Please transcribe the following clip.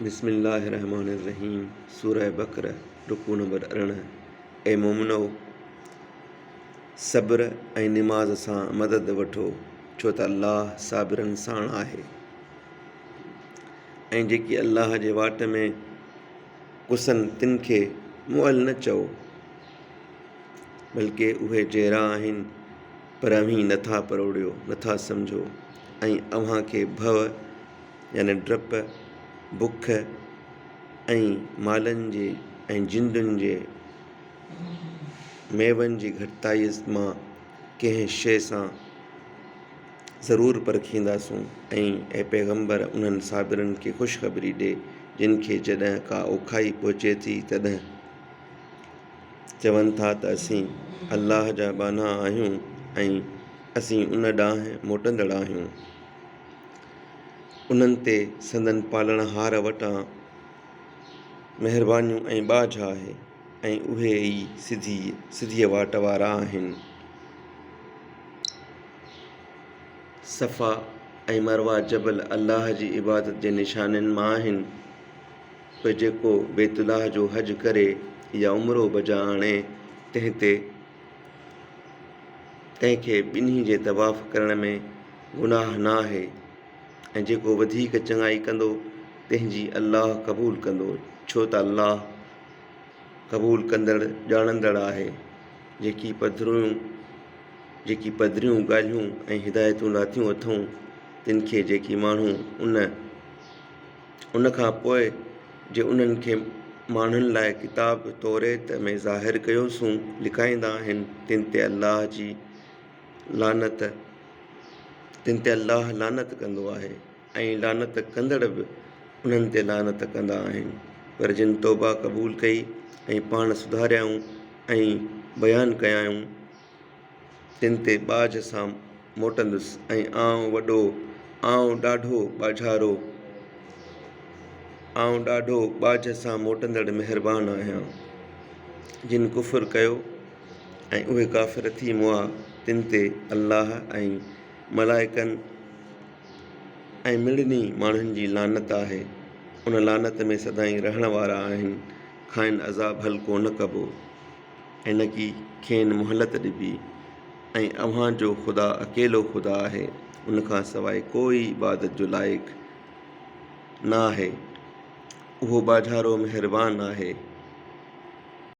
بسم الله الرحمٰن الرحيم سوره بقره رڪوع نمبر 18 اي مومنؤ! صبر ۽ نماز سان مدد وٺو، ڇو ته الله صابرن ساڻ آهي. ۽ جيڪي الله جي واٽ ۾ ڪسن تن کي مئل نه چئو، بلڪه اهي جيئرا آهن، پر اوهين نٿا پروڙيو، نٿا سمجهو، ۽ اوهان کي ڀؤ يعني ڊپ، بک ۽ مالن جي ۽ جندن جي ميون جي گهٽتائيء مان ڪنهن شيء سان ضرور پرکينداسون ۽ اي پيغمبر! انهن صابرن کي خوشخبري ڏي، جن کي جڏهن ڪا اوکائي پهچي ٿي تڏهن چون ٿا ته اسين الله جا ٻانها آهيون ۽ اسين ان ڏانهن موٽندڙ آهيون. انهن تي سندن پالڻهار وٽان مهربانيون ۽ ٻاجهه آهي ۽ اهي ئي سڌي سڌيء واٽ وارا آهن. صفا ۽ مروه جبل الله جي عبادت جي نشانين مان آهن، پوء جيڪو بيت الله جو حج ڪري يا عمرو بجا آڻي تنهن تي تنهن کي ٻنهي جي طواف ڪرڻ ۾ گناهه نه آهي ۽ جيڪو وڌيڪ چڱائي ڪندو تنهن جي الله قبول ڪندو، ڇو ته الله قبول ڪندڙ ڄاڻندڙ آهي. جيڪي پڌريون جيڪي پڌريون ڳالهيون ۽ هدايتون لاٿيون اٿئون تن کي جيڪي ماڻهو ان ان کان پوء جي انهن کي ماڻهن لاء ڪتاب توريت ۾ ظاهر ڪيوسون لڪائيندا آهن تن تي الله جي لعنت تن تي الله لعنت ڪندو آهي ۽ لعنت ڪندڙ به انهن تي لعنت ڪندا آهن پر جن توبه قبول ڪئي ۽ پاڻ سڌاريائون ۽ بيان ڪيائون تن تي ٻاجهه سان موٽندس ۽ آئون وڏو، آئون ڏاڍو ٻاجهارو، آئون ڏاڍو ٻاجهه سان موٽندڙ مهربان آهيان. جن ڪفر ڪيو ۽ اهي ڪافر ٿي مئا، تن تي الله ۽ ملائڪن ۽ مڙني ماڻهن جي لعنت آهي. ان لعنت ۾ سدائين رهڻ وارا آهن، کانئن عذاب هلڪو نه ڪبو. ۽ نڪي کين مهلت ڏبي ۽ اوهان جو خدا اڪيلو خدا آهي، ان کان سواء ڪو ئي عبادت جو لائق نه آهي، اهو ٻاجهارو مهربان آهي.